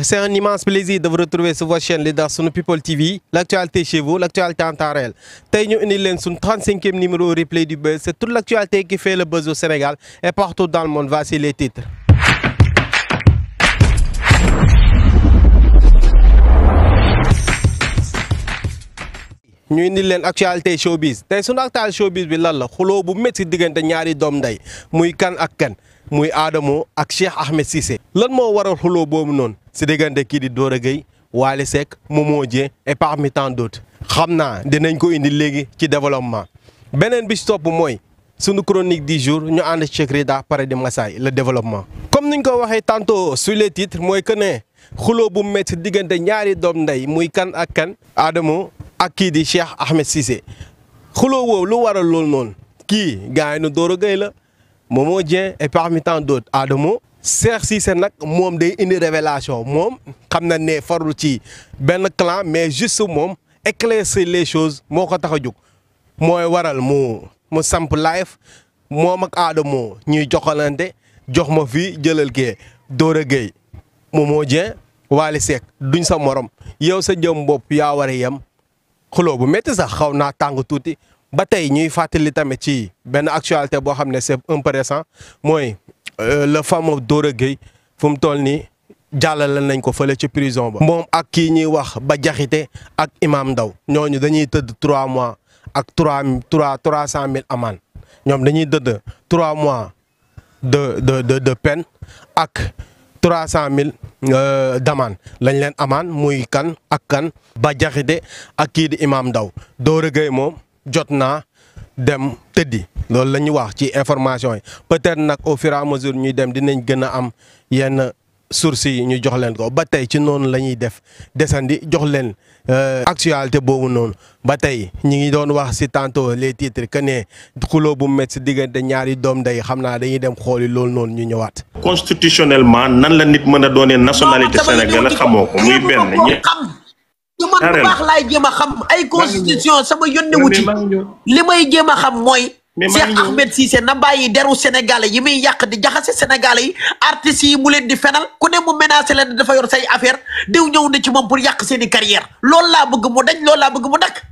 c'est un immense plaisir de vous retrouver sur votre chaîne leader Sunu People TV, l'actualité chez vous, l'actualité en temps réel. Tey ñu indi leen suñu 35e numéro replay du buzz, c'est toute l'actualité qui fait le buzz au Sénégal et partout dans le monde. Voici les titres. ñu indi leen actualité showbiz tey sunu actualité showbiz bi lan la xuloo bu métti diggante ñaari doom ndey muy kan ak kan muy Adamo ak Cheikh Ahmed Cissé. lan moo waral xuloo boobu noonu si diggante kii di Dora Gueye Wally Seck Momo Dieng et parmi tant d'autres xam naa dinañ ko indi léegi ci développement. beneen bi ci topp mooy sunu chronique du jour ñu ànd ci Cheikh Rida pare di Massaay le développement. comme niñ ko waxee tantôt sur les titres mooy que ne xuloo bu métti diggante ñaari doom ndey muy kan ak kan Adamo ak kii di Cheikh Ahmed Cissé xuloo woowu lu waral loolu noonu kii gars yi nu Dora Gueye la Momo Dieng et parmi tant d'autres Adamo. Cheikh Cissé nag moom day indi révélation moom xam na ne farlu ci benn clan mais juste moom éclaircir les choses moo ko tax a jóg mooy waral mu samp live moom ak Adamo ñuy joxalante jox ma fii jëlal kee Dora Gueye Momo Dieng Wally Seck duñ sa morom yow sa jëm bopp yaa war a yem xuloo bu métti sax xaw naa tàng tuuti ba tey ñuy fàttali tamit ci benn actualité boo xam ne c'est intéressant mooy le fameux Dora Gueye fu mu toll nii jàllale nañ ko fële ci prison ba. moom ak kii ñuy wax ba jaxite ak Imam Ndaw ñooñu dañuy tëdd 3 mois ak 300 000 amende ñoom dañuy tëdd 3 mois de peine ak 300 000 d'amende lañ leen amende muy kan ak kan ba jaxite ak kii di Imam Ndaw. Dora Gueye moom jot naa dem tëddi loolu la ñuy wax ci information yi peut-être nag au fur et à mesure ñuy dem dinañ gën a am yenn sources yi ñu jox leen ko ba tey ci noonu la ñuy def desandi jox leen actualité boobu noonu ba tey ñi ngi doon wax si tantôt les titres que ne xuloo bu métti si diggante ñaari doom day xam naa dañuy dem xooli loolu noonu ñu ñëwaat. constitutionnellement nan la nit mën a doonee nationalité sénégalaise xamoo ko muy benn ñi ñu man bu baax laay jéem a xam ay constitution sama yónne wuti li may jéem a xam mooy Cheikh Ahmed Cissé na bàyyi deru sénégalais yi muy yàq di jaxase sénégalais yi artistes yi mu leen di fenal ku ne mu menacé leen dafa yor say affaire diw ñëw na ci moom pour yàq seen i carrière loolu laa bëgg mu dañ loolu laa bëgg mu dakk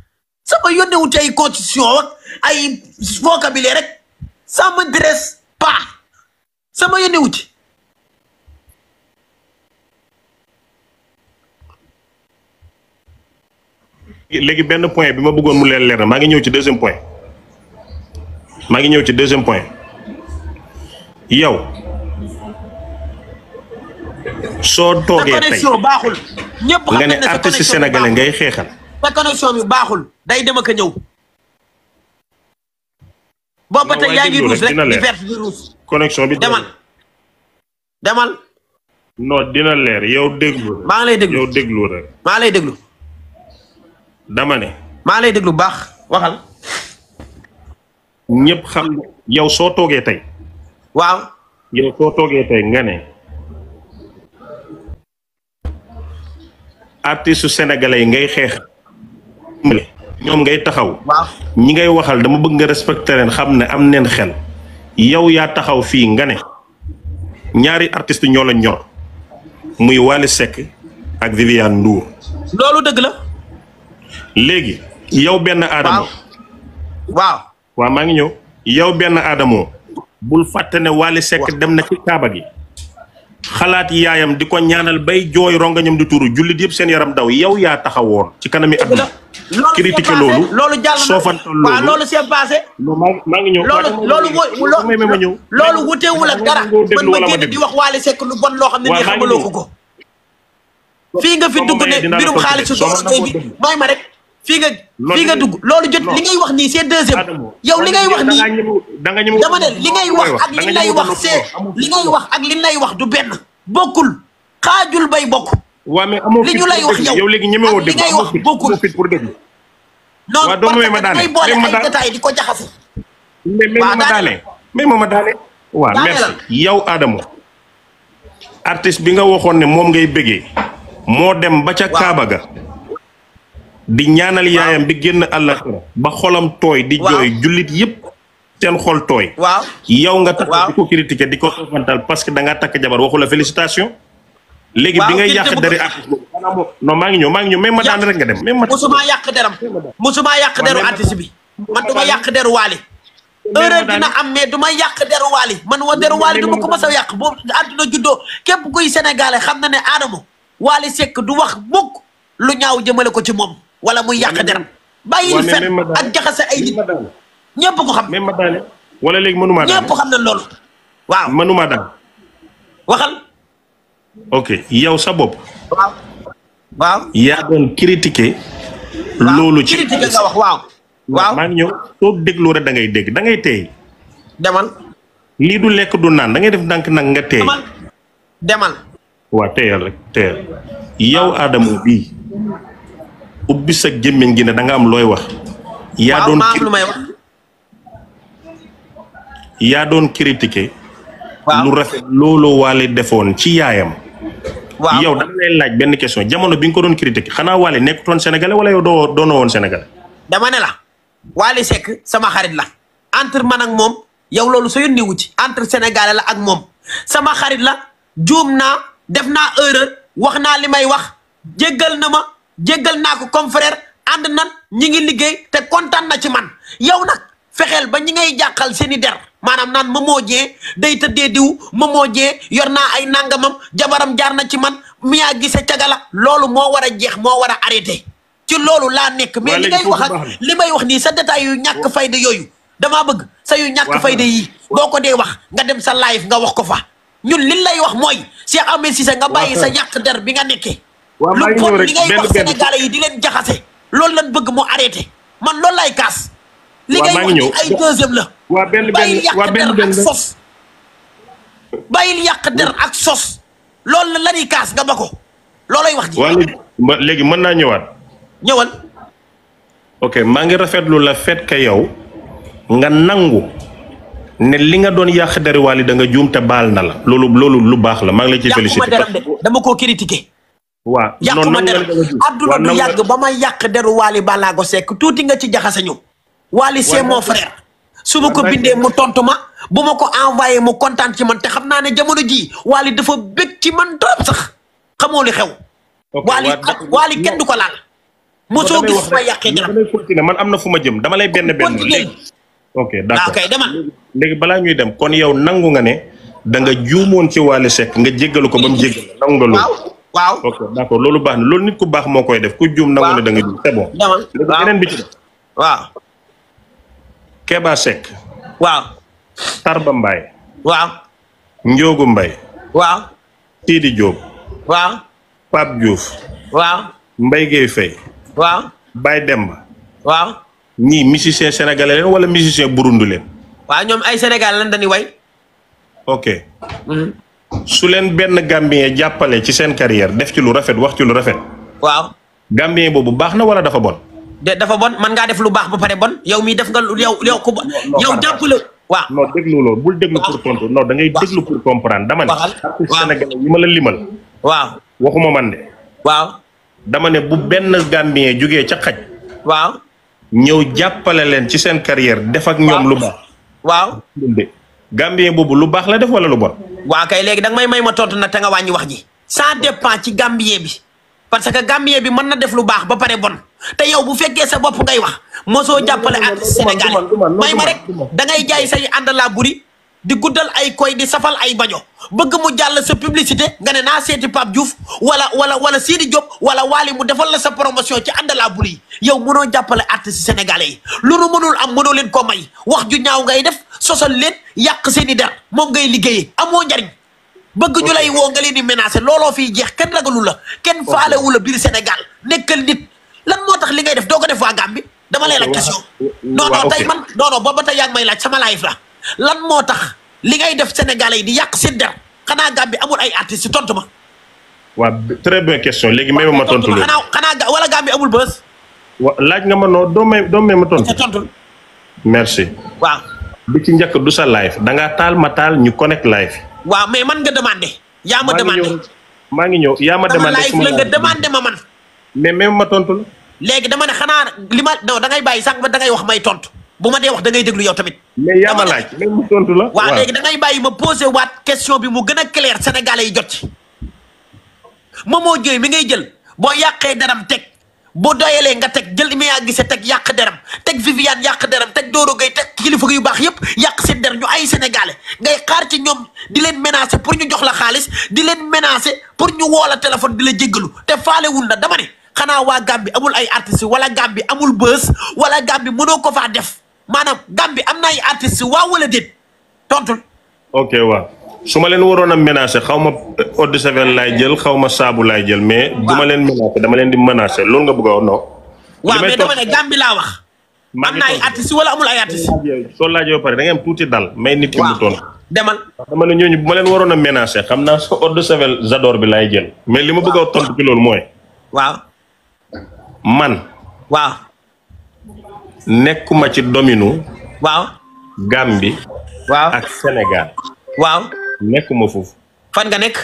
sama yónne wuti ay constitution ak ay vocabulaire rek ça m'intéresse pas sama yónne wuti léegi benn point bi ma bëggoon mu leen leer na maa ngi ñëw ci deuxième point yow soo toogee tey connexion baaxul ñëpp xam nga ne artiste sénégalais ngay xeexal sa connexion bi baaxul day dem ak a ñëw boobu ba tey yaa ngi ruus rek di vert di ruus connexion bi demal non dina leer yow déglu maa ngi lay déglu yow déglu rek maa lay déglu dama ne maa lay déglu baax waxal ñëpp xam yow soo toogee tey waaw yow soo toogee tey nga ne artiste sénégalais yi ngay xeex ñoom ngay taxaw waaw ñi ngay waxal dama bëgg nga respecté leen xam ne am neen xel yow yaa taxaw fii nga ne ñaari artiste ñoo la ñor muy Wally Seck ak Viviane Ndour loolu dëgg la léegi yow benn Adamo waaw maa ngi ñëw yow benn Adamo bul fàtte ne Wally Seck dem na ci kaaba gi xalaat yaayam di ko ñaanal bay jooy rongañam di tuuru jullit yëpp seen yaram daw yow yaa taxawoon ci kanami àdduna critiqué loolu jàll soofantal loolu waaw loolu c'est passé maa ngi ñëw loolu wutewul ak dara man ma génn di wax Wally Seck lu bon loo xam ne nii xamaloo ko fii nga fi dugg ne mbirum xaalisu Dora Gueye bi may ma rek fii nga dugg loolu jot li ngay wax nii c'est deuxième yow li ngay wax nii dama ne li ngay wax ak li lay wax c'est li ngay wax ak li lay wax du benn bokkul xaajul bay bokk li ñu lay wax yow léegi ñemewoo li ngay wax bokkul pour déglu non parce que ngay boole ay détails di ko jaxase mais ma daane waaw merci yow Adamo artiste bi nga waxoon ne moom ngay bëggee moo dem ba ca Kaaba ga di ñaanal yaayam bi génn àllaxira ba xolam tooy di jooy jullit yëpp seen xol tooy yow nga takk di ko critiquer di ko soofantal parce que da nga takk jabar waxu la félicitation léegi bi nga yàq deri artiste boobu non maa ngi ñëw même ma daan rek nga dem même musuma yàq deram musuma yàq deru artiste bi man duma yàq deru Wally erreur dina am mais duma yàq deru Wally man wa deru Wally duma ko mas a yàq boobu àdduna juddoo képp kuy sénégalais xam na ne Adamo Wally Seck du wax mukk lu ñaaw jëmale ko ci moom wala muy yàq deram bàyyil fen ak jaxase ay nit ñëpp ko xam même ma daane wala léegi mënuma daane ñëpp xam na loolu waaw mënuma daan waxal ok yow sa bopp waaw yaa doon critiquer loolu ci critiquer nga wax waaw maa ngi ñëw soo déglu rek da ngay dégg da ngay teey demal lii du lekk du naan da ngay def ndànk nag nga teey demal waa teeyal rek teeyal yow Adamo bii ubbi sa gémmiñ gi ne da nga am looy wax yaa doon lu may wax yaa doon critiquer lu rafet loolu Wally defoon ci yaayam yow dama lay laaj benn question jamono bi nga ko doon critiquer xanaa Wally nekkutoon sénégalais wala yow doonoo woon sénégalais dama ne la Wally Seck sama xarit la entre man ak moom yow loolu soo yónni wu ci entre sénégalais la ak moom sama xarit la juum naa def naa erreur wax naa li may wax jéggal na ma jéggal naa ko comme frère ànd nan ñi ngi liggéey te kontaan na ci man yow nag fexeel ba ñi ngay jàqal seeni der maanaam naan Momo Dieng day tëddee diw Momo Dieng yor naa ay nangamam jabaram jaar na ci man miyaa gise cagala loolu moo war a jeex moo war a arrêté ci loolu laa nekk mais li ngay wax ak li may wax nii sa détail yu ñàkk fayda yooyu damaa bëgg sa yu ñàkk fayda yi boo ko dee wax nga dem sa live nga wax ko fa ñun li lay wax mooy Cheikh Ahmed Cissé nga bàyyi sa yàq der bi nga nekkee lu bon li ngay wax sénégalais yi di leen jaxase loolu lañ bëgg mu arrêté man loolu lay kaas li ngay wax ni ay deuxième la bàyyil yàq der ak sos bàyyil yàq der ak sos loolu la lañuy kaas nga ba ko loolay wax ji léegi mën naa ñëwaat ñëwal ok maa ngi rafetlu la fait que yow nga nangu ne li nga doon yàq deri Wally da nga juum te baal na la loolu lu baax la maa ngi lay ciy félicité dama koo critiqué waaw yàquma der adduna du yàgg ba ma yàq deru Wally Ballago Seck tuuti nga ci jaxase ñu Wally c'est mon frère su ma ko bindee mu tontu ma bu ma ko envoyé mu kontaan ci man te xam naa ne jamono ji Wally dafa bëgg ci man trop sax xamoo li xew Wally kenn du ko laal mosoo gis fu ma yàqee deram man am na fu ma jëm dama lay benn léegi ok d'accord kay demal léegi balaa ñuy dem kon yow nangu nga ne da nga juumoon ci Wally Seck nga jéggalu ko ba mu jéggal nangu nga loolu waaw ok d'accord loolu baax na loolu nit ku baax moo koy def ku juum nangu ne da nga juum c'est bon léegi beneen bi ci def waaw Keba Seck waaw Tarba Mbaye waaw Ndiogu Mbaye waaw Sidi Diop waaw Pape Diouf waaw Mbaye Gueye Faye waaw Baye Demba waaw ñii musicien sénégalais leen wala musicien burundi leen waaw ñoom ay sénégalais lañ dañuy way ok su leen benn gambien jàppale ci seen carrière def ci lu rafet wax ci lu rafet waaw gambien boobu baax na wala dafa bon dafa bon man ngaa def lu baax ba pare bon yow mii def nga yow ko yow jàppale waaw non déglu loolu bul déglu pour tontu non da ngay déglu pour comprendre dama ne sénégalais yi ma la limal waaw waxuma man de waaw dama ne bu benn gambien jógee ca xaj waaw ñëw jàppale leen ci seen carrière def ak ñoom lu baax waaw gambien boobu lu baax la def wala lu bon waaw kay léegi danga may ma tontu nag te nga wàññi wax ji ça dépend ci gambien bi parce que gambien bi mën na def lu baax ba pare bon te yow bu fekkee sa bopp ngay wax mosoo jàppale ak Sénégal may ma rek da ngay jaay say ànd la buri di guddal ay koy di safal ay bajo bëgg mu jàll sa publicité nga ne naa seeti Pape Diouf wala Sidi Diop wala Wally mu defal la sa promotion ci ànd la buri yow mënoo jàppale artistes sénégalais yi lu nu mënul am mënoo leen ko may wax ju ñaaw ngay def sosal leen yàq seeni der moom ngay liggéeyee amoo njariñ bëgg ñu lay woo nga leen di menacer looloo fiy jeex kenn ragalu la kenn faalewu la biir Sénégal nekkal nit lan moo tax li ngay def doo ko def waa Gambie dama lay laaj question non tey man non booba tey yaa ngi may laaj sama live la lan moo tax li ngay def sénégalais yi di yàq seen der xanaa Gambie amul ay artistes tontu ma waaw très bonne question léegi may ma tontu loolu xanaa wala Gambie amul bës laaj nga ma noo doo may ma tontu merci waaw bi ci njëkk du sa live da ngaa taal ma taal ñu connect live waaw mais man nga demandé yaa ma demandé maa ngi ñëw yaa ma demandé live la nga demandé ma man mais même ma tontu la léegi dama ne xanaa li ma non da ngay bàyyi sànq ba da ngay wax may tontu bu ma dee wax da ngay déglu yow tamit mais yaa ma laaj même mu tontu la waaw léegi da ngay bàyyi ma posé waat question bi mu gën a clair sénégalais yi jot ci Momo Dieng mi ngay jël boo yàqee deram teg boo doyalee nga teg jël mi yaa gisee teg yàq deram teg Viviane yàq deram teg Doro Gueye teg kilifa yu baax yëpp yàq seen der ñu ay sénégalais ngay xaar ci ñoom di leen menacer pour ñu jox la xaalis di leen menacer pour ñu woo la téléphone di la jéggalu te faalewul na dama ne xanaa waa Gambie amul ay artistes wala Gambie amul buzz wala Gambie mënoo ko faa def maanaam Gambie am na ay artistes waaw wala déet tontul. ok waaw su ma leen waroon a menacer xaw ma eau de javel laay jël xaw ma saabu laay jël mais. du ma leen menacer dama leen di menacer loolu nga bëgg a wax non. waaw mais dama ne Gambie laa wax. am na ay artistes wala amul ay artistes. soo laajee ba pare da ngay am tuuti dal may nit ki mu toon demal. dama ne ñooñu bu ma leen waroon a menacer xam naa sa eau de javel Zador bi laay jël. mais li ma bëgg a tontu ci loolu mooy. waaw. man. waaw. nekkuma ci dominu. waaw. Gambie. waaw ak Sénégal. waaw. nekkuma foofu. fan nga nekk.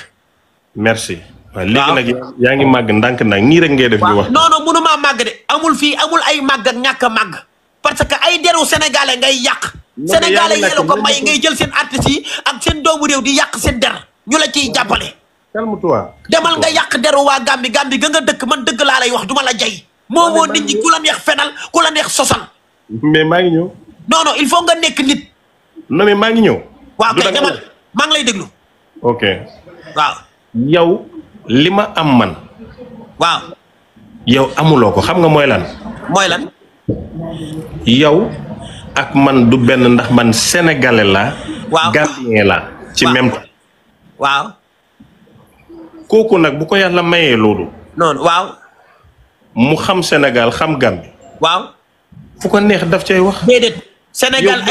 merci. waaw léegi nag yaa ngi màgg ndànk-ndànk nii rek ngay def. di wax non non mënumaa màgg de amul fii amul ay màgg ak ñàkk a màgg parce que ay deru sénégalais ngay yàq. sénégalais yi la ko may ngay jël seen artistes yi ak seen doomu réew di yàq seen der ñu la ciy jàppale. calme-toi. demal nga yàq deru waa Gambie Gambie ga nga dëkk man dëgg laa lay wax duma la jay. moo nit ñi ku la neex fenal ku la neex sosal. mais maa ngi ñëw. non non il faut nga nekk nit. non mais maa ngi ñëw. waaw kay demal maa ngi lay déglu. ok. waaw. yow li ma am man. waaw. yow amuloo ko xam nga mooy lan. mooy lan. yow ak man du benn ndax man sénégalais la. waaw gambien la. ci même temps. waaw. kooku nag bu ko yàlla mayee loolu. noonu waaw. mu xam Sénégal xam Gambie. waaw. fu ko neex daf cay wax. déedéet. Sénégal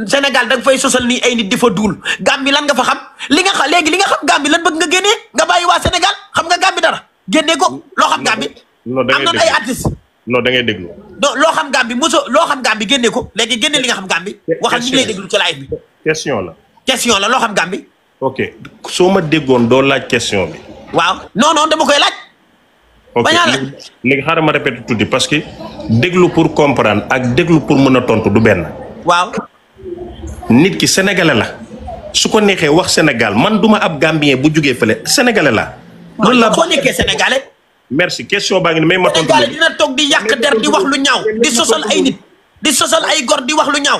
Sénégal da nga fay sosal nii ay nit di fa duul Gambie lan nga fa xam li nga xam léegi li nga xam Gambie lan bëgg nga génnee nga bàyyi waa Sénégal xam nga Gambie dara génnee ko loo xam Gambie. non da ngay am na ay artistes. non da ngay déglu. loo xam Gambie mosoo loo xam Gambie génnee ko léegi génne li nga xam Gambie. waxal ñu ngi lay déglu ci live bi. question la. question la loo xam Gambie. ok soo ma déggoon doo laaj question bi. waaw non non dama koy laaj. ok léegi xaaral ma répété tuuti parce que déglu pour comprendre ak déglu pour mën a tontu du benn. waaw. nit ki sénégalais la su ko neexee wax Sénégal man duma ab Gambien bu jugee fële sénégalais la. loolu la boo nekkee sénégalais. merci question baa ngi ne may ma tontu. sénégalais dina toog di yàq der di wax lu ñaaw di sosal ay nit di sosal ay gor di wax lu ñaaw.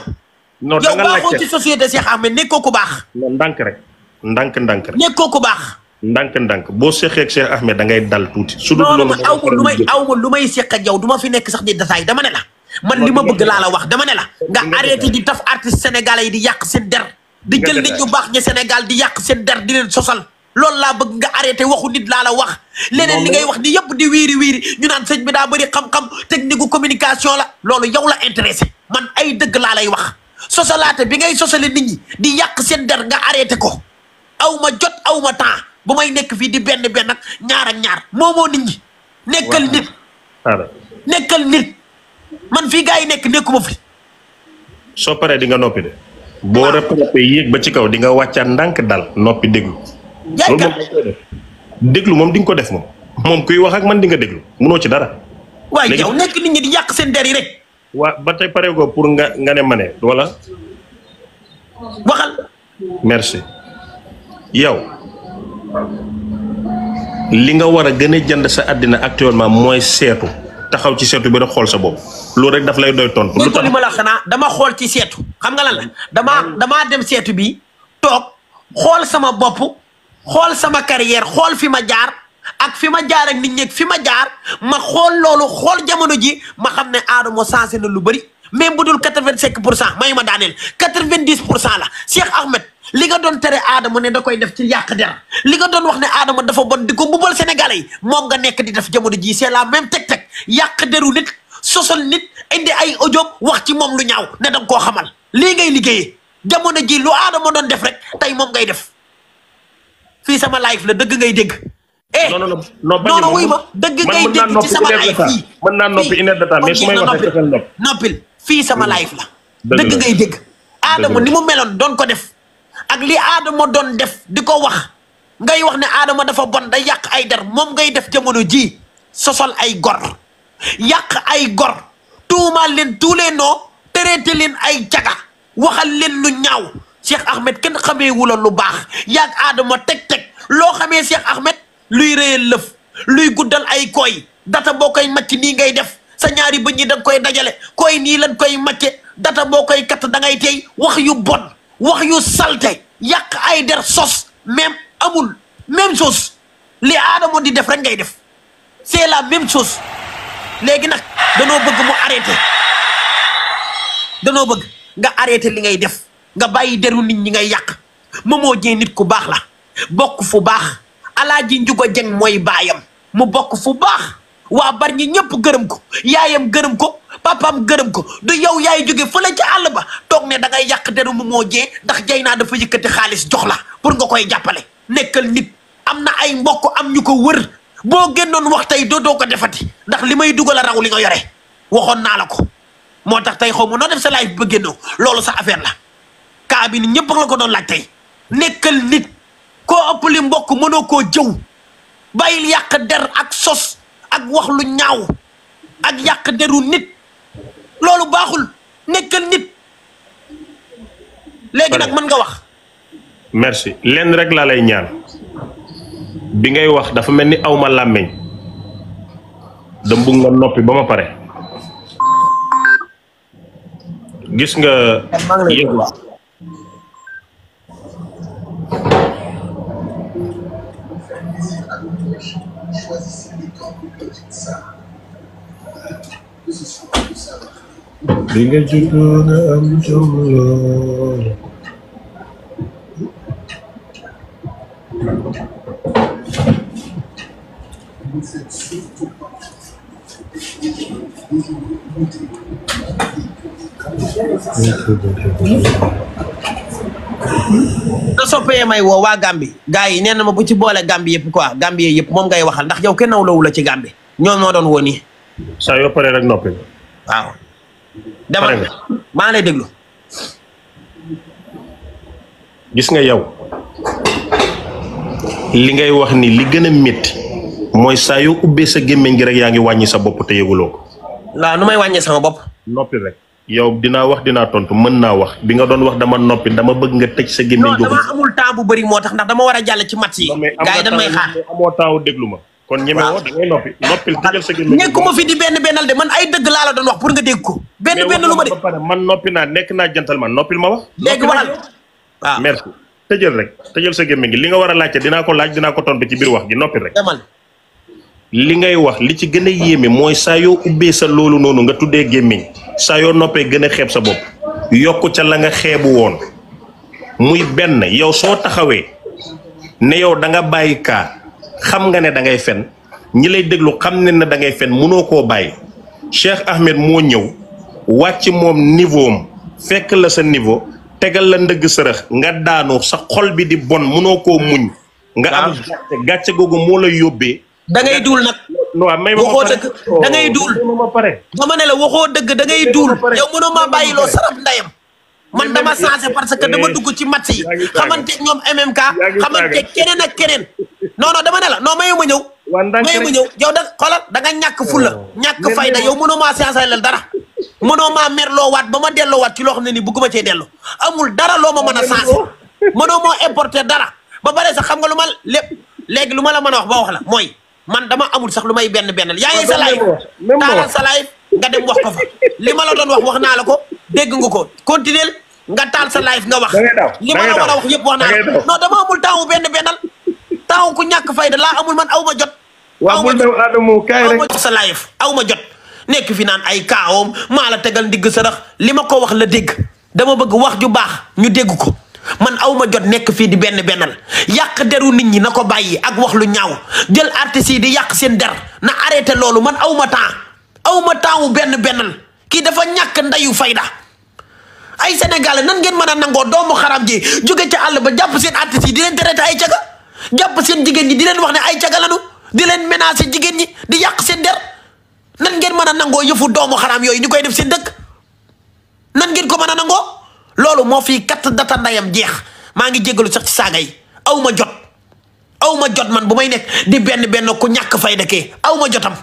non da nga yow baaxoo ci société Cheikh Ahmed nekkoo ku baax. non ndànk rek ndànk rek. nekkoo ku baax. ndànk boo seqee ak Cheikh Ahmed da ngay dal tuuti. su dul loolu aw ma lu may seq ak yow du ma fi nekk sax di détail dama ne la. man li ma bëgg laa la wax dama ne la. nga arrêté di taf artiste sénégalais yi di yàq seen der. di jël nit ñu baax ñi Sénégal di yàq seen der di leen sosal. loolu laa bëgg nga arrêté waxu nit laa la wax. leneen li ngay wax ni yëpp di wiiri ñu naan sëñ bi daa bëri xam-xam technique communication la. loolu yow la intéressé man ay dëgg laa lay wax sosalaate bi ngay sosale nit ñi di yàq seen der nga arrêté ko aw ma jot aw ma temps bu may nekk fii di benn ak ñaar moomoo nit ñi. nekkal nit. nekkal nit. man fii gars yi nekk nekkuma fi. soo paree di nga noppi de. boo répété yéeg ba ci kaw di nga wàccaat ndànk dal noppi déglu. loolu moom déglu moom di nga ko def moom kuy wax ak man di nga déglu munoo ci dara. waaye yow nekk nit ñi di yàq seen der yi rek. waa ba tey pare ko pour nga ne ma ne wala. waxal. merci. yow li nga war a gën a jënd sa àddina actuellement mooy seetu. taxaw ci seetu bi rek xool sa bopp loolu rek daf lay doy tontu. lu tax li ma la xanaa dama xool ci seetu xam nga lan la damaa dem seetu bi toog xool sama bopp xool sama carrière xool fi ma jaar ak fi ma jaar ak nit ñi fi ma jaar ma xool loolu xool jamono ji ma xam ne Adamo sensé na lu bëri même bu dul 85% may ma daaneel 90% la Cheikh Ahmed li nga doon tere Adamo ne da koy def ci yàq der li nga doon wax ne Adamo dafa bon di ko mbubal Sénégalais yi moom nga nekk di def jamono ji c'est la même teg yàq deru nit sosal nit indi ay audio wax ci moom lu ñaaw ne danga koo xamal lii ngay liggéeyee jamono ji lu Adamo doon def rek tey moom ngay def fii sama live la dëgg ngay dégg. non wuy ma dëgg ngay dégg ci sama live fii mën naa noppi une heure de temps mais su may waxee noppil fii sama live la dëgg ngay dégg Adamo ni mu meloon doon ko def ak li Adamo doon def di ko wax ngay wax ne Adamo dafa bon day yàq ay der moom ngay def jamono ji sosal ay gor yàq ay gor tuumaal leen tous les noms traité leen ay caga waxal leen lu ñaaw Cheikh Ahmed kenn xamee wula lu baax yaag Adamo teg loo xamee Cheikh Ahmed luy réyal lëf luy guddal ay koy data boo koy macc nii ngay def sa ñaari bëñ ñi da nga koy dajale koy nii lan koy macce data boo koy kat da ngay tey wax yu bon wax yu salte yàq ay der sos même amul même chose li Adamo di def rek ngay def c'est la même chose léegi nag danoo bëgg mu arrêté danoo bëgg nga arrêté li ngay def nga bàyyi deru nit ñi ngay yàq Momo Dieng nit ku baax la bokk fu baax Alaaji Njugo Jeng mooy baayam mu bokk fu baax waa Bargny ñëpp gërëm ko yaayam gërëm ko papaam gërëm ko du yow yaay jóge fële ca àll ba toog ne da ngay yàq deru Momo Dieng ndax jay naa dafa yëkkati xaalis jox la pour nga koy jàppale nekkal nit am na ay mbokk am ñu ko wër boo génnoon wax tey doo ko defati ndax li may dugal a raw li nga yore waxoon naa la ko moo tax tey xaw ma noo def sa live ba génnoo loolu sa affaire la kaa bi ni ñëpp la ko doon laaj tey nekkal nit koo ëpp li mbokk mënoo koo jëw bàyyil yàq der ak sos ak wax lu ñaaw ak yàq deru nit loolu baaxul nekkal nit léegi nag mën nga wax. merci lenn rek laa lay ñaan bi ngay wax dafa mel ni awma làmmeñ da mbug nga noppi ba ma pare gis nga bi nga juddoon am jom lool da soppee may woo waa Gambie gars yi nee na ma bu ci boole Gambie yëpp quoi Gambie yëpp moom ngay waxal ndax yow kenn nawlawu la ci Gambie ñoom moo doon woo nii saa yoo paree rek noppi waaw dama maa ngi lay déglu gis nga yow li ngay wax ni li gën a métti mooy saa yoo ubbee sa gémmiñ gi rek yaa ngi wàññi sa bopp te yëguloo ko waaw nu may wàññee sama bopp noppi rek yow dinaa wax dinaa tontu mën naa wax bi nga doon wax dama noppi dama bëgg nga tëj sa gémmiñ. non dama amul temps bu bëri moo tax ndax dama war a jàll ci match yi. gars yi dañ may xaar amoo temps déglu ma. kon ñeme woo da ngay noppi noppil tëjal sa gémmiñ. nekkuma fi di bennal de man ay dëgg laa la doon wax pour nga dégg ko. benn lu ma de man noppi naa nekk naa gentleman noppil ma wax. léegi waxal waaw merci tëjal rek tëjal sa gémmiñ gi li nga war a laajte dinaa ko laaj dinaa ko tontu ci biir wax gi noppi rek. demal li ngay wax li ci gën a yéeme mooy saa yoo ubbee sa loolu noonu nga tuddee gémmiñ saa yoo noppee gën a xeeb sa bopp yokku ca la nga xeebu woon muy benn yow soo taxawee ne yow da nga bàyyi kaa xam nga ne da ngay fen ñi lay déglu xam ne ne da ngay fen mënoo koo bàyyi Cheikh Ahmed moo ñëw wàcc moom niveau am fekk la sa niveau tegal la ndëgg sërëx nga daanu sa xol bi di bon mënoo koo muñ nga am gàcce googu moo la yóbbee da ngay duul nag waxoo dëgg da ngay duul dama ne la waxoo dëgg da ngay duul yow mënoo maa bàyyiloo sarab ndayam man dama changé parce que dama dugg ci match yi xamante ñoom MMK xamante keneen ak keneen non dama ne la non mayu ma ñëw yow da xoolal da nga ñàkk fulla ñàkk fayda yow mënoo maa changé lal dara mënoo maa merloo waat ba ma delloo waat ci loo xam ne nii bugguma cee dellu amul dara loo ma mën a changé mënoo moo importer dara ba bare sax xam nga lu ma léegi lu ma la mën a wax ba wax la mooy man dama amul sax lu may benn yaa ngi sa live taalal sa live nga dem wax ko fa li ma la doon wax naa la ko dégg nga ko continuer nga taal sa live nga wax li ma la war a wax yëpp wax naa la non dama amul temps bennal temps ku ñàkk fayda laa amul man aw ma jot aw ma jot sa live aw ma jot nekk fi naan ay kaawam maa la tegal ndigg sarax li ma ko wax la dégg dama bëgg wax ju baax ñu dégg ko man aw ma jot nekk fii di bennal yàq deru nit ñi na ko bàyyi ak wax lu ñaaw jël artistes yi di yàq seen der na arrêté loolu man aw ma temps wu bennal kii dafa ñàkk ndayu fayda ay Sénégalais nan ngeen mën a nangoo doomu xaram ji jóge ca àll ba jàpp seen artistes yi di leen traité ay caga jàpp seen jigéen ñi di leen wax ne ay caga lanu di leen menacer jigéen ñi di yàq seen der nan ngeen mën a nangoo yëfu doomu xaram yooyu ñu koy def seen dëkk nan ngeen ko mën a nangoo loolu moo fii kat data ndayam jeex maa ngi jégalu sax ci saaga yi aw ma jot man bu may nekk di benn ku ñàkk fayda kee aw ma jotam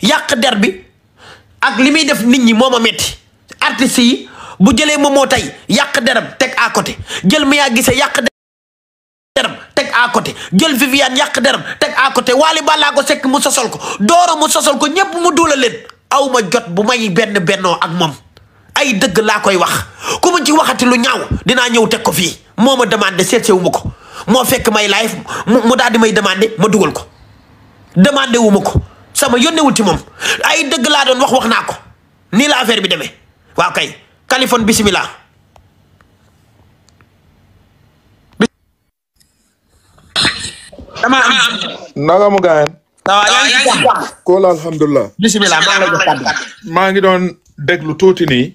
yàq der bi ak li muy def nit ñi moo ma metti artistes yi bu jëlee Momo tey yàq deram teg à côté jël Mia Guissé yàq deram teg à côté jël Viviane yàq deram teg à côté Wally Ballago Seck mu sosol ko Doro mu sosol ko ñëpp mu duula leen aw ma jot bu may bennoo ak moom ay dëgg laa koy wax ku ma ci waxati lu ñaaw dinaa ñëw teg ko fii moo ma demandé seetsewu ma ko moo fekk may live mu daal di may demandé ma dugal ko demandé wu ma ko sama yónnewul ci moom ay dëgg laa doon wax naa ko nii la affaire bi demee waaw kay Kaliphone bismillah dama am naka mu gaañ kool alhamdulilah bismillah maa ngi lay jox kàddu maa ngi doon déglu tuuti nii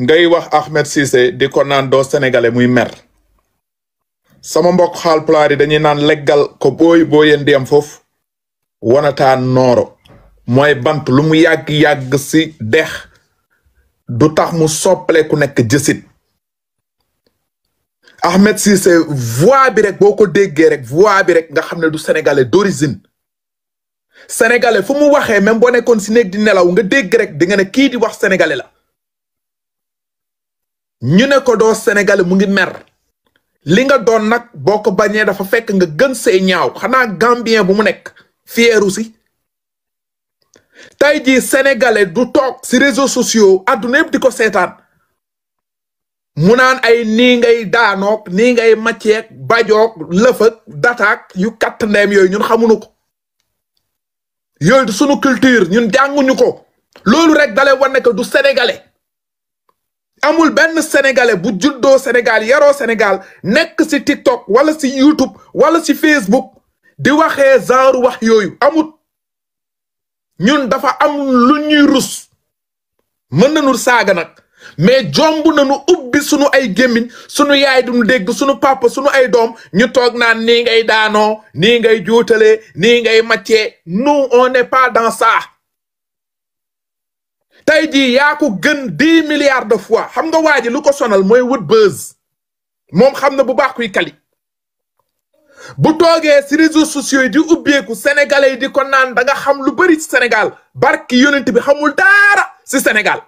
ngay wax Ahmed Cissé di ko naan doo sénégalais muy mer sama mbokk Haalpulaar yi dañuy naan leggal ko booyen di am foofu wanataan nooro mooy bant lu mu yàgg-yàgg si dex du tax mu soppale ku nekk jësit Ahmed Cissé voix bi rek boo ko déggee rek voix bi rek nga xam ne du sénégalais d'origine sénégalais fu mu waxee même boo nekkoon si néeg di nelaw nga dégg rek di nga ne kii di wax sénégalais la ñu ne ko doo sénégalais mu ngi mer li nga doon nag boo ko bañee dafa fekk nga gën see ñaaw xanaa gambien bu mu nekk fieru si tey jii sénégalais du toog si réseaux sociaux adduna yëpp di ko seetaan mu naan ay nii ngay daanoog nii ngay macceeg bajoog lëfëg dataak yu katt ndeem yooyu ñun xamuñu ko yooyu du sunu culture ñun jànguñu ko loolu rek dale wane que du sénégalais amul benn sénégalais bu juddoo Sénégal yaroo Sénégal nekk si TikTok wala si YouTube wala si Facebook di waxee genre wax yooyu amut ñun dafa am lu ñuy rus mën nañu saaga nag mais jomb nañu ubbi sunu ay gémmiñ sunu yaay duñu dégg sunu papa sunu ay doom ñu toog naan nii ngay daanoo nii ngay juutalee nii ngay maccee nous on n'est pas dans ça tey jii yaa ko gën 10 milliards de fois xam nga waa ji lu ko sonal mooy wut buzz moom xam na bu baax kuy kali bu toogee si réseaux sociaux yi di ubbeeku sénégalais yi di ko naan da nga xam lu bari ci Sénégal barki yonent bi xamul dara si Sénégal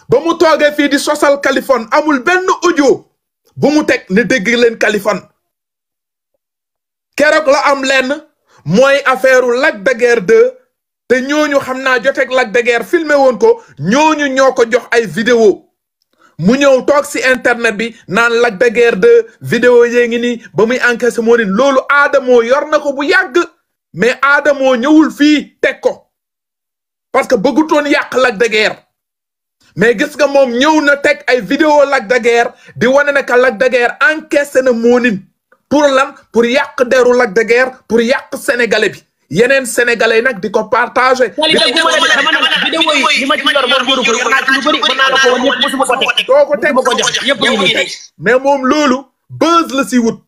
ba mu toogee fii di sosal Kaliphone amul benn audio bu mu teg ne dégg leen Kaliphone keroog la am lenn mooy affaire Lac de Guiers 2 te ñooñu xam naa joteeg Lac de Guiers filmé woon ko ñooñu ñoo ko jox ay vidéo mu ñëw toog si internet bi naan Lac de Guiers 2 vidéo yee ngi nii ba muy encaissé moo nin loolu Adamo yor na ko bu yàgg mais Adamo ñëwul fii teg ko parce que bëggutoon yàq Lac de Guiers mais gis nga moom ñëw na teg ay vidéo Lac de Guiers di wane ne que Lac de Guiers encaissé na moo nin pour lan pour yàq deru Lac de Guiers pour yàq sénégalais bi yeneen sénégalais nag di ko partagé. doo ko teg mais moom loolu buzz la si wut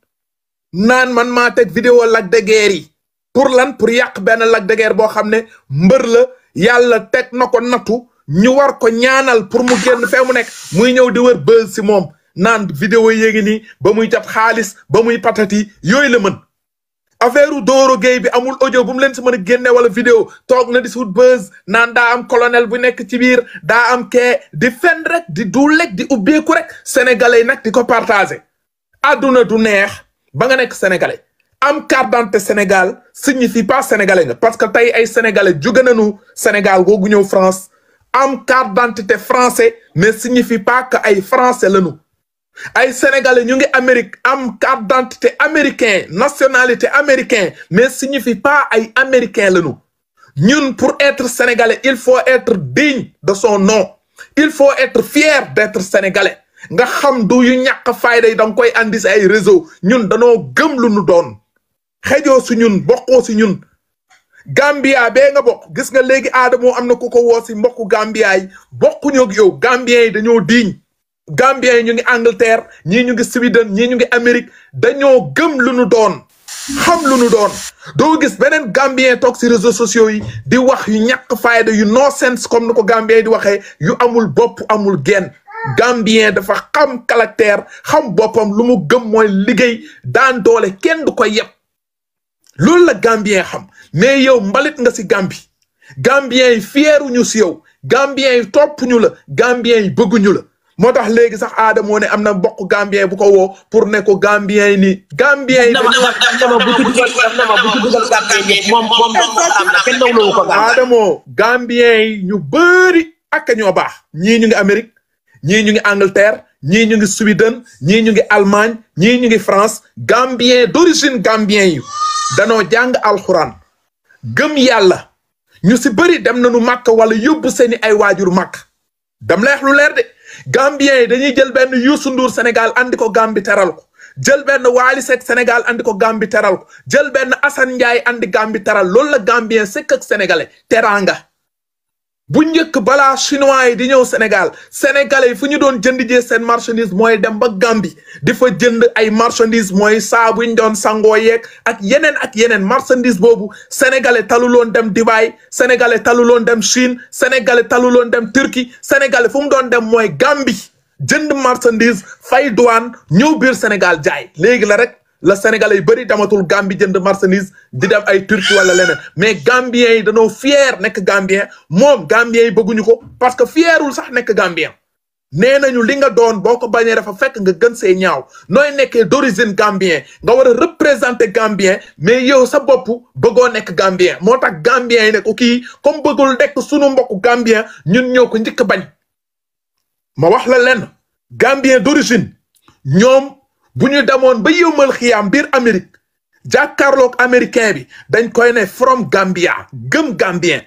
naan man maa teg vidéo Lac de Guiers yi pour lan pour yàq benn Lac de Guiers boo xam ne mbër la yàlla teg na ko nattu ñu war ko ñaanal pour mu génn fee mu nekk muy ñëw di wër buzz si moom naan vidéo yéegi nii ba muy jat xaalis ba muy patati yooyu la mën affaire Doro Gueye bi amul audio bu mu leen si mën a génne wala vidéo toog na di si wut buzz naan daa am colonel bu nekk ci biir daa am kee di fen rek di duulek di ubbeeku rek sénégalais nag di ko partagé adduna du neex ba nga nekk sénégalais am carte d'identité Sénégal signifie pas sénégalais nga parce que tey ay sénégalais jóge nañu Sénégal googu ñëw France am carte d'identité français mais signifie pas que ay français lañu ay sénégalais ñu ngi Amérique am carte d'identité américain nationalité américain mais signifie pas ay américain lañu ñun pour être sénégalais il faut être digne de son nom il faut être fier d'être sénégalais nga xam du yu ñàkk fayda yi da nga koy andi si ay réseau ñun danoo gëm lu nu doon xejoo si ñun bokkoo si ñun Gambia bee nga bokk gis nga léegi Adamo am na ku ko woo si mbokku Gambia yi bokkuñu ak yow Gambien yi dañoo diiñ Gambien yi ñu ngi Angleterre ñii ñu ngi Sweden ñii ñu ngi Amérique dañoo gëm lu nu doon xam lu nu doon doo gis beneen Gambien toog si réseaux sociaux yi di wax yu ñàkk fayda yu no sense comme ni ko Gambien yi di waxee yu amul bopp amul genn Gambien dafa xam caractère xam boppam lu mu gëm mooy liggéey daan doole kenn du ko yeb loolu la Gambien xam mais yow mbalit nga si Gambie Gambien yi fieruñu si yow Gambien yi toppuñu la Gambien yi bëgguñu la moo tax léegi sax Adamo ne am na mbokk Gambien bu ko woo pour ne ko Gambien yi nii Gambien yi. Adamo Gambien yi ñu bëri ak ñoo baax ñii ñu ngi Amérique ñii ñu ngi Angleterre ñii ñu ngi Sweden ñii ñu ngi Allemagne ñii ñu ngi France Gambien d'origine Gambien yi danoo jàng alxuraan gëm yàlla ñu si bëri dem nañu màkk wala yóbbu seeni ay waajur màkk dam leex lu leer de Gambien yi dañuy jël benn Youssou Ndour Sénégal andi ko Gambi teral ko jël benn Wally Seck Sénégal andi ko Gambi teral ko jël benn Assane Ndiaye andi Gambi teral loolu la Gambien sekk ak sénégalais teranga bu njëkk balaa chinois yi di ñëw Sénégal sénégalais yi fu ñu doon jënd jee seen marchandise mooy dem ba Gambie di fa jënd ay marchandise mooy saabu ñu doon sangoo yeeg ak yeneen marchandise boobu sénégalais taluloon dem Dubaï sénégalais taluloon dem Chine sénégalais taluloon dem Turquie sénégalais fu mu doon dem mooy Gambie jënd marchandise fay douane ñëw biir Sénégal jaay léegi la rek la sénégalais yi bëri damatul Gambie jënd marchandise di dem ay Turquie wala leneen mais Gambien yi dañoo fier nekk Gambien moom Gambien yi bëgguñu ko parce que fierul sax nekk Gambien nee nañu li nga doon boo ko bañee dafa fekk nga gën see ñaaw nooy nekkee d'origine Gambien nga war a représenter Gambien mais yow sa bopp bëggoo nekk Gambien moo tax Gambien yi ne ko kii comme bëggul nekk sunu mbokku Gambien ñun ñoo ko njëkk bañ ma wax la lenn Gambien d'origine ñoom bu ñu demoon ba yëmal xiyaam biir Amérique jàkkaarloog américain bi dañ koy ne from Gambia gëm Gambien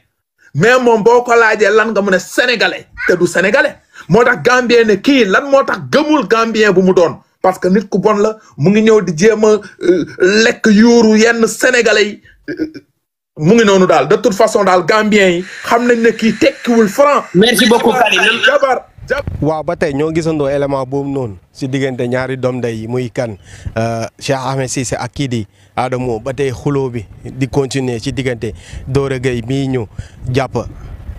mais moom boo ko laajee lan nga mu ne sénégalais te du sénégalais moo tax Gambien ne kii lan moo tax gëmul Gambien bu mu doon parce que nit ku bon la mu ngi ñëw di jéem a lekk yuuru yenn sénégalais yi mu ngi noonu daal de toute façon daal Gambien yi xam nañ ne kii tekkiwul franc. merci beaucoup Karim. waaw ba tey ñoo gisandoo élément boobu noonu si diggante ñaari doom ndey yi muy kan Cheikh Ahmed Cissé ak kii di Adamo ba tey xuloo bi di continuer ci diggante Doro Gueye mii ñu jàpp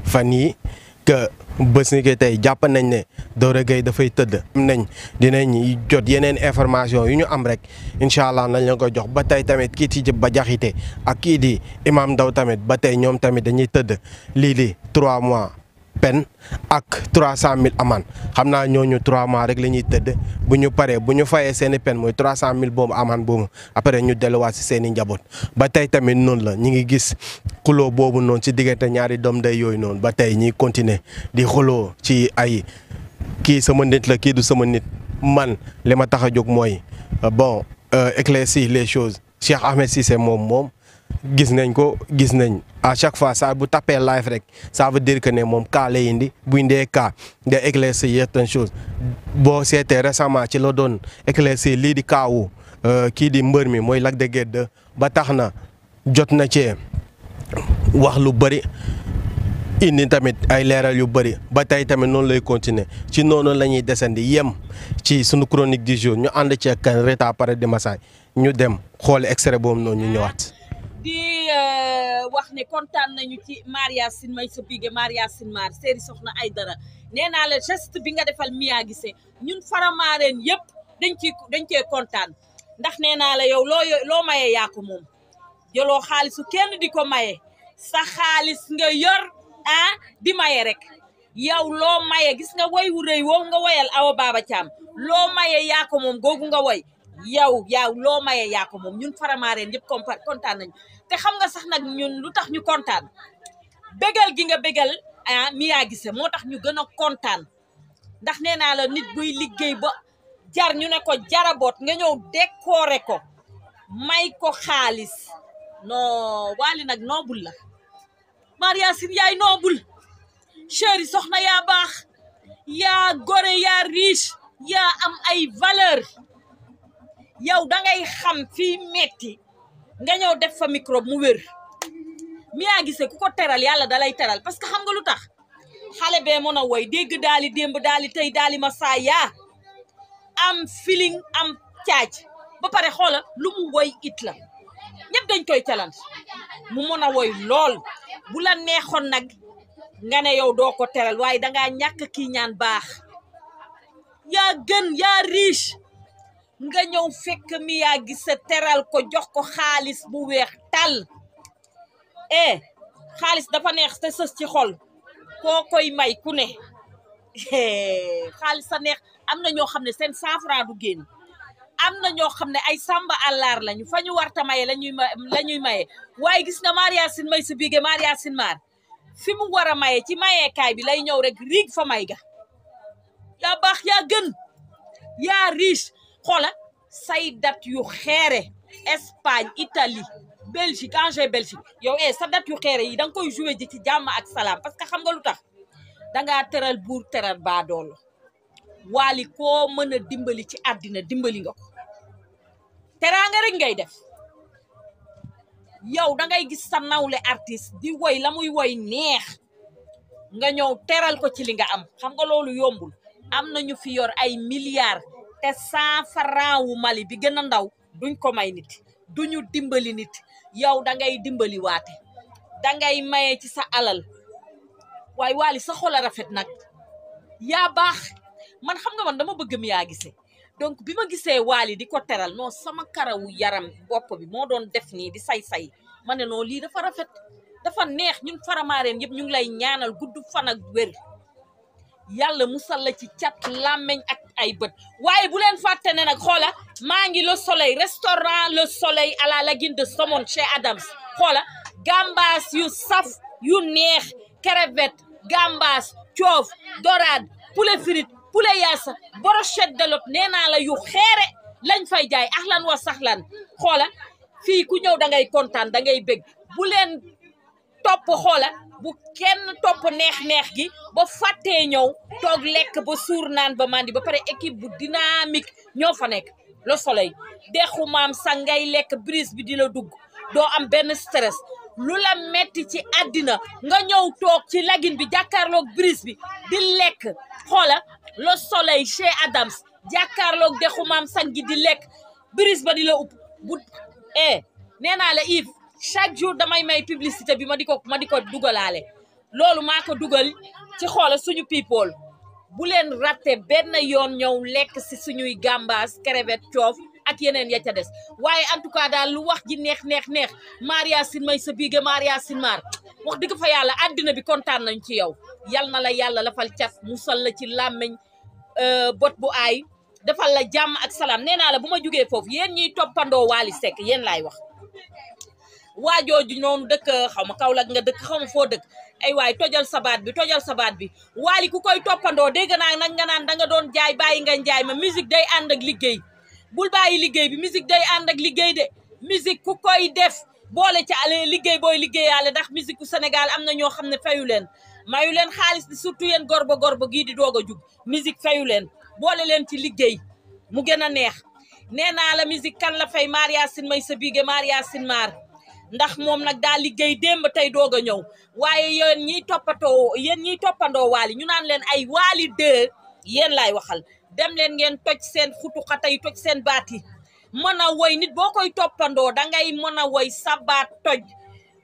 fan yi que bés ni que tey jàpp nañ ne Doro Gueye dafay tëdd. am nañ dinañ jot yeneen information yu ñu am rek incha allah nañ la ko jox ba tey tamit kii ci ba jaxite ak kii di Imam Ndaw tamit ba tey ñoom tamit dañuy tëdd lii di 3 mois. pen ak 300 000 amende xam naa ñooñu 3 mois rek la ñuy tëdd bu ñu paree bu ñu fayee seen i pen mooy 300 000 boobu amende boobu après ñu delluwaat si seen i njaboot ba tey tamit noonu la ñu ngi gis xuloo boobu noonu ci diggante ñaari doom ndey yooyu noonu ba tey ñuy continuer di xuloo ci ay kii sama nit la kii du sama nit man li ma tax a jóg mooy bon éclaircir les choses Cheikh Ahmed Cissé moom gis nañ ko gis nañ à chaque fois saa bu tapé live rek ça veut dire que ne moom cas lay indi bu indee cas nga éclaircir certaines choses boo seetee récemment ci la doon éclaircir lii di kaawu kii di mbër mi mooy Lac de Guiers 2 ba tax na jot na cee wax lu bëri indi tamit ay leeral yu bëri ba tey tamit noonu lay continuer ci noonu la ñuy desandi yem ci sunu chronique du jour ñu ànd ci kan Rita Paradis Massay ñu dem xool extrait boobu noonu ñu ñëwaat. di wax ne kontaan nañu ci Maria Sine may sa bige Maria Sine Mar séeri Soxna Aïdara nee naa la geste bi nga defal Mia Guissé ñun Faramareen yëpp dañ cee kontaan ndax nee naa la yow loo maye yaa ko moom jëloo xaalisu kenn di ko maye sa xaalis nga yor di maye rek yow loo maye gis nga woy wu rëy woowu nga woyal Awa Baba Thiam loo maye yaa ko moom googu nga woy yow loo maye yaa ko moom ñun Faramareen yëpp kontaan nañu te xam nga sax nag ñun lu tax ñu kontaan bégal gi nga bégal Mia Guissé moo tax ñu gën a kontaan ndax nee naa la nit buy liggéey ba jar ñu ne ko jaraboot nga ñëw décorer ko may ko xaalis non Wally nag noobul la Maria Sine yaay noobul chéri soxna yaa baax yaa gore yaa riche yaa am ay valeur yow dangay xam fii metti nga ñëw def fa micro mu wér Mia Guissé ku ko teral yàlla dalay teral parce que xam nga lu tax xale bee mën a woy dégg daali démb daali tey daali ma saa yaa am feeling am caaj ba pare xoola lu mu woy it la ñëpp dañ koy challenge mu mën a woy lool bu la neexoon nag nga ne yow doo ko teral waaye dangaa ñàkk kii ñaan baax yaa gën yaa riche nga ñëw fekk Mia Guissé teral ko jox ko xaalis bu weex tal xaalis dafa neex te sës ci xol koo koy may ku ne xaalis sa neex am na ñoo xam ne seen 100 francs du génn am na ñoo xam ne ay samba àllar lañu fa ñu warta maye la ñuy maye waaye gis nga Maria Sin may sa bige Maria Sin Mar fi mu war a maye ci mayeekaay bi lay ñëw rek riig fa may ga yaa baax yaa gën yaa riche xoola say date yu xeere Espagne Italie Belgique Angers Belgique yow sa date yu xeere yi da nga koy joué ji ci jàmm ak salaam parce que xam nga lu tax dangaa teral buur teral baadoolo Wally koo mën a dimbali ci àddina dimbali nga ko teraanga rek ngay def yow da ngay gis sa nawle artiste di woy la muy woy neex nga ñëw teral ko ci li nga am xam nga loolu yombul am nañu fi yor ay milliards te 100 francs wu Mali bi gën a ndaw duñ ko may nit duñu dimbali nit yow da ngay dimbali waate da ngay maye ci sa alal waaye Wally sa xol a rafet nag yaa baax man xam nga man dama bëgg mi yaa gisee donc bi ma gisee Wally di ko teral non sama karawu yaram bopp bi moo doon def nii di say-say ma ne non lii dafa rafet dafa neex ñun Faramareen yëpp ñu ngi lay ñaanal gudd fan ak wér yàlla musal la ci cat làmmeñ ak ay bët waaye bu leen fàtte ne nag xoola maa ngi Le Soleil restaurant Le Soleil à la lagune de saumon chez Adams xoola gambas yu saf yu neex crevette gambas coof dorade poulet frite poulet yaasa brochette de lot nee naa la yu xeere lañ fay jaay ahlan wa sahlan xoola fii ku ñëw da ngay kontaan da ngay bég bu leen topp xoola bu kenn topp neex-neex gi ba fàttee ñëw toog lekk ba suur naan ba mandi ba pare équipe bu dynamique ñoo fa nekk Le Soleil dexu maam sa ngay lekk brise bi di la dugg doo am benn stress lu la metti ci àddina nga ñëw toog ci lagine bi jàkkaarloog brise bi di lekk xoola Le Soleil chez Adams jàkkaarloog dexu maam sang gi di lekk brise ba di la upp bu nee naa la Yves chaque jour damay may publicité bi ma di ko dugalaale loolu maa ko dugal ci xoola suñu people bu leen raté benn yoon ñëw lekk si suñuy gambas crevette coof ak yeneen ya ca des waaye en tout cas daal lu wax ji neex Maria Sin may sa biige Maria Sin Mar wax dëgg fa yàlla àddina bi kontaan nañ ci yow yal na la yàlla lafal cat musal la ci làmmeñ bot bu aay defal la jàmm ak salaam nee naa la bu ma jugee foofu yéen ñiy toppandoo Wally Seck yéen laay wax waajooju noonu dëkk xaw ma Kaolack nga dëkk xaw ma foo dëkk ay waay tojal sabaat bi Wally ku koy toppandoo dégg naa nag nga naan da nga doon jaay bàyyi nga jaay ma musique day ànd ak liggéey bul bàyyi liggéey bi musique day ànd ak liggéey de musique ku koy def boole ci ale liggéey booy liggéeyaale ndax musique ku Sénégal am na ñoo xam ne mayu leen xaalis di surtout yéen gorba gii di doog a jug musique fayu leen boole leen ci liggéey mu gën a neex nee naa la musique kan la fay Maria Sin may sa biige Maria Sin Mar ndax moom nag daal liggéey démb tey doog a ñëw waaye yéen ñiy toppandoo Wally ñu naan leen ay Wally 2 yéen laay waxal dem leen ngeen toj seen xutu xatay toj seen baat yi mën a woy nit boo koy toppandoo dangay mën a woy sa baat toj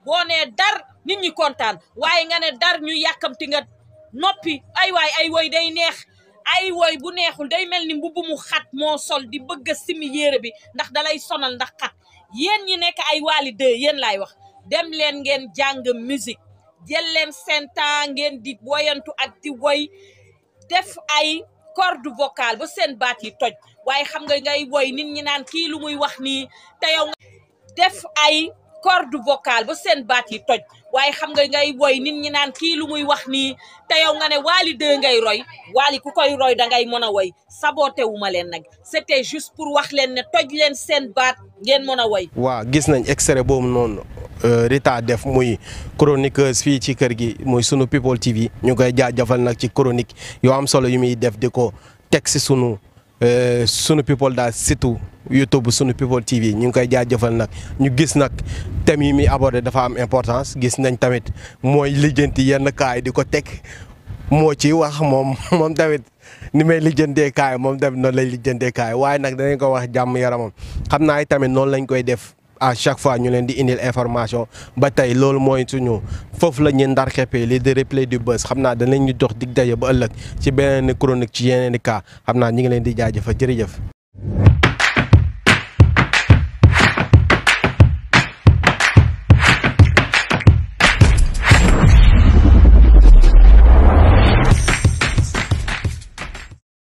boo nee dar nit ñi kontaan waaye nga ne dar ñu yàkkamti nga noppi ay waay ay woy day neex ay woy bu neexul day mel ni mbubb mu xat moo sol di bëgg a simi yére bi ndax dalay sonal ndax xat yéen ñi nekk ay Wally 2 yéen laay wax dem leen ngeen jàng musique jël leen seen temps ngeen di woyantu ak di woy def ay corde vocale ba seen baat yi toj waaye xam nga ngay woy nit ñi naan kii lu muy wax nii te yow nga def ay corde vocale ba seen baat yi toj waaye xam nga ngay woy nit ñi naan kii lu muy wax nii te yow nga ne Wally 2 ngay roy Wally ku koy roy dangay mën a woy saboté wu ma leen nag c'était juste pour wax leen ne toj leen seen baat ngeen mën a woy. waaw gis nañ extrait boobu noonu Rita def muy chroniqueuse fii ci kër gi muy sunu People TV ñu koy jaajëfal nag ci chronique yoo am solo yu muy def di ko teg si sunu People daal surtout YouTube sunu People TV ñu ngi koy jaajëfal nag ñu gis nag thème yi muy abordé dafa am importance gis nañ tamit mooy lijjanti yenn kaay di ko teg moo ci wax moom tamit ni may lijjantee kaay moom tamit noonu lay lijjantee kaay waaye nag danañ ko wax jàmm yaramam xam naa tamit noonu lañ koy def à chaque fois ñu leen di indil information ba tey loolu mooy suñu foofu la ñuy ndar xeppee li de replay du buzz xam naa danañ ñu jox dig daje ba ëllëg ci beneen chronique ci yeneen i cas xam naa ñi ngi leen di jaajëfal jërëjëf.